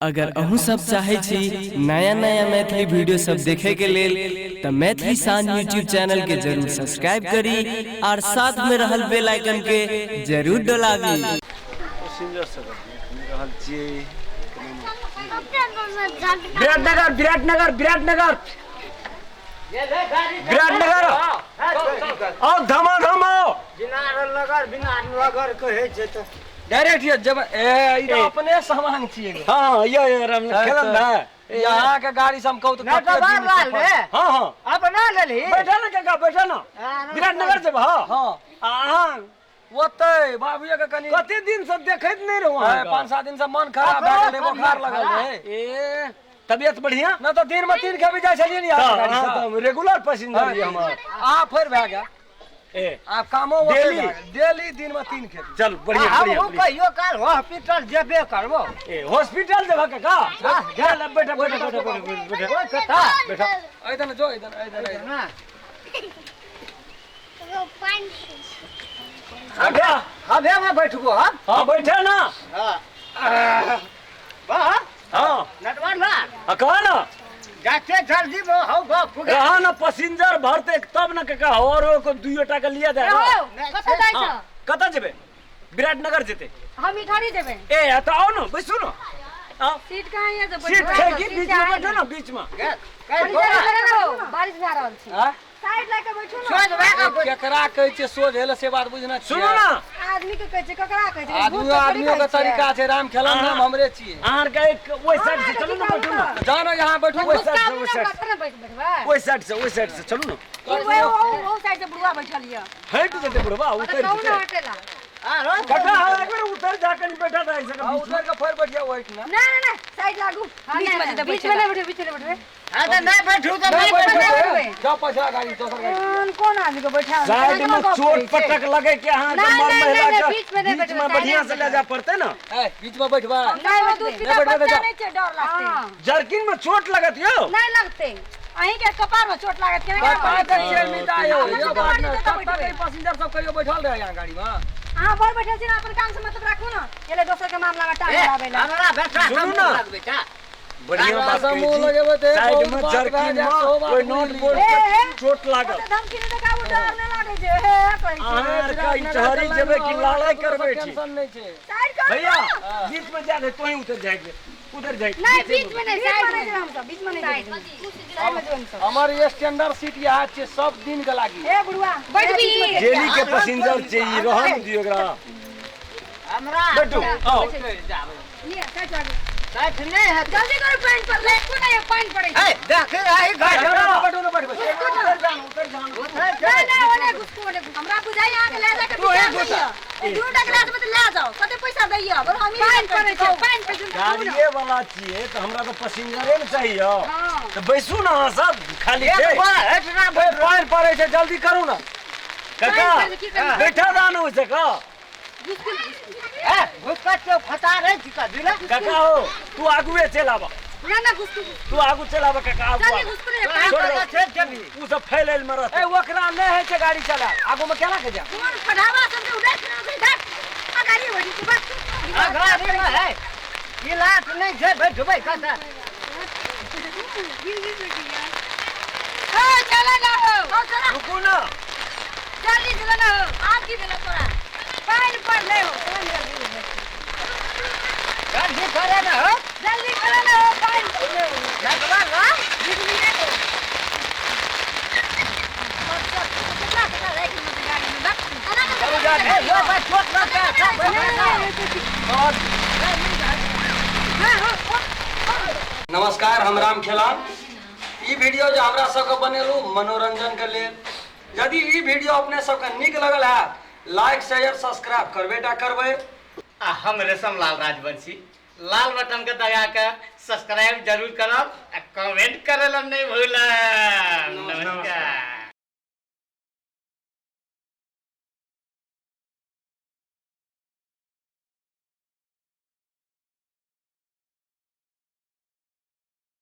अगर अहूँ सब चाहै छी नया नया मैथिली वीडियो सब देखे के लेल तऽ मैथिली शान यूट्यूब चैनल के जरूर सब्सक्राइब करी और साथ में रहल बेल आइकन के जरूर डोलाबी। पैसेंजर सब देख रहल छियै। विराटनगर विराटनगर विराटनगर विराटनगर आओ धमाधम आओ। नगर बिनारनगर कहै छै तऽ डायरेक्ट ये जब ए ई तऽ अपने सामान छियै। हाँ ये राम खेलन ना यहाँ के गाड़ी से हम कहू तो नटवर लाल रे। हाँ हाँ अपना लेलही। बैठा ना काका बैठा ना। विराटनगर जब हाँ हाँ अहाँ ओतै बाबूए के कनी कते दिन से देखैत नहीं रहू अहाँ। 5-7 दिन से मन खराब भए गेल, बोखार लगल रहे। ए तबियत बढ़िया ना तो दिन में 3 खेपी जाइ छलियै ने यहाँ गाड़ी से। रेगुलर पैसेंजर ये हमार। आ फिर भए गेल। ए आ कामो डेली? डेली दिन में 3 खेपी। चल बढ़िया बढ़िया। हमहूँ कहियो काल हॉस्पिटल जेबे करबो। ए हॉस्पिटल जेबा काका? चल बैठा बैठा बैठा बैठा बैठा। इधर जो इधर इधर ना बैठा। अबे में बैठबो हम। हाँ बैठा ना। हाँ वाह हाँ नटवर लाल हाँ कहा ना जाते जल्दी में हो गो रहा ना पैसेंजर भरते तब ना काका और को दुइयो टाका लिया जाए। कतऽ जाइ छ? कतऽ जेबे? विराटनगर जेते। हम इधर जेबे। ए तो आओ ना बैसू ना। सीट कहाँ है? जो सीट छै कि बीच में बैठो ना बीच में। बारिश भए रहल छै। साइड लए के बैठू ना। सोझ भए के केकरा कहै छै सोझ हेले से बात बुझना छियै। सुनू ना आदमी के कहै छै ककरा कहै छै? आदमी आदमियों के तरीका छै। राम खेलन नाम हमरे छियै। अहाँ के एक ओइ साइड से चलू ना बैठू ना। जानो यहाँ बैठू। ओइ साइड से ओइ साइड कतऽ बैठबै? ओइ साइड से ओइ साइड से चलू ना। ओ साइड से बुढ़वा बैठल यऽ। हटि जेतै बुढ़वा उतरि कहू ना जेतै। हटेला। काका एक बेर उतर जा कनी बैठा था ऐसे हां उतर के फिर बैठिया ओइठ ना। ना ना ना साइड लागू। बीच में जेतै बीच में नहीं बैठबै बीच में बैठबै। हां त नहीं बैठू त नहीं नहीं बैठबै। जाओ पछा गाड़ी दोसर गाड़ी। कौन कौन आदमी के बैठा? साइड में चोट पटक लगे के अहाँ के मर महिला के बीच में नहीं बीच में बढ़िया से ले जा पड़ते ना। ए बीच में बैठबा। नहीं बैठबै। नहीं बैठबै जा। नहीं छै डर लागतै। जर्किन में चोट लगत यो। नहीं लगतै। अहीं के कपार में चोट लागत केना? कपार के छियै मिता यो। यो बात नै कत तक पैसेंजर सब कहियो बैठल रहे यहाँ गाड़ी में। अहाँ बड़ बैठल छी ना अपन काम से मतलब राखू ना। एले दोसर के मामला में टांग लगाबै ला। हमरा बेटा सुनू ना। बढ़िया बात मुंह लगेबै त साइड में जर्किन में कोई नोट बोर्ड के चोट लागल। धमकी नै देखाबू डर नै लागै छै। हे कहै छै अहाँ के इटहरी जेबै कि लड़ाई करबै छी? टेंशन नै छै। साइड कर भैया बीच में जा दे तोही उतर जाएंगे उधर जाए। नहीं बीच में नहीं साइड में हम सब बीच में नहीं जाएंगे। हमर ये स्टैंडर्ड सीट यहाँ छै सब दिन के लागी। ए बुढ़वा बैठबी। जेली के पैसेंजर चाहिए रहन दियो एकरा। हमरा बैठू आओ। ये साइड लागू। साइड नहीं है। जल्दी करो पैंट पर लेको ना ये पैंट पड़े ए देख आई गाड़ी बैठू ना बैठबै। नहीं नहीं ओने घुसको ओने हमरा बुझाई अहाँ के ले जा के तू हे घुसा ए दूटा ग्लास में ले जाओ। कते पैसा दैया बड़ हम पैंट पड़े छै पैंट पे गाड़िए वाला छियै तऽ हमरा तऽ पैसेंजरे ने चाहिए। तऽ बैसू ना अहाँ सब खाली छै। पानि पड़ै छै जल्दी करू ना काका बैठा दान हो सका। ए घुसका के फटा रे छी का दिला। काका हो तू आगुए चल आबा। ना ना घुसकू तू आगू चल आबा काका आगू। जल्दी घुसकू रे। छोड़ दे उ सब फैलल में रहत। ए ओकरा नै है छै गाड़ी चला आगू में केना के जा? कोन पढ़ावा सब के उड़ाय के देख आ गाड़ी बैठी छी बस। आ गाड़ी में है ई लात नहीं छै बैठबै कता। ए चला ना हो चला रुकू ना जल्दी चला ना हो। आज की भेला तोरा पानि पड़ले हो। जल्दी करे ना हो। जल्दी करे ना हो पानि पड़ले हो। लगवा ला बिजली हो। कितना कितना राख ले गाड़ी में बस। चलू जा। ए यो बस चोट लग गया। नमस्कार हम राम खेलान। ई वीडियो जो हमरा सबके बनेलू मनोरंजन के लेल। यदि ई वीडियो अपने सबके नीक लगल है लाइक शेयर सब्सक्राइब करबे टा करबै। आ हम रेशम लाल राजवंशी लाल बटन के दबा के सब्सक्राइब जरूर करब आ कमेंट करे ला नहीं भूलब। नमस्कार।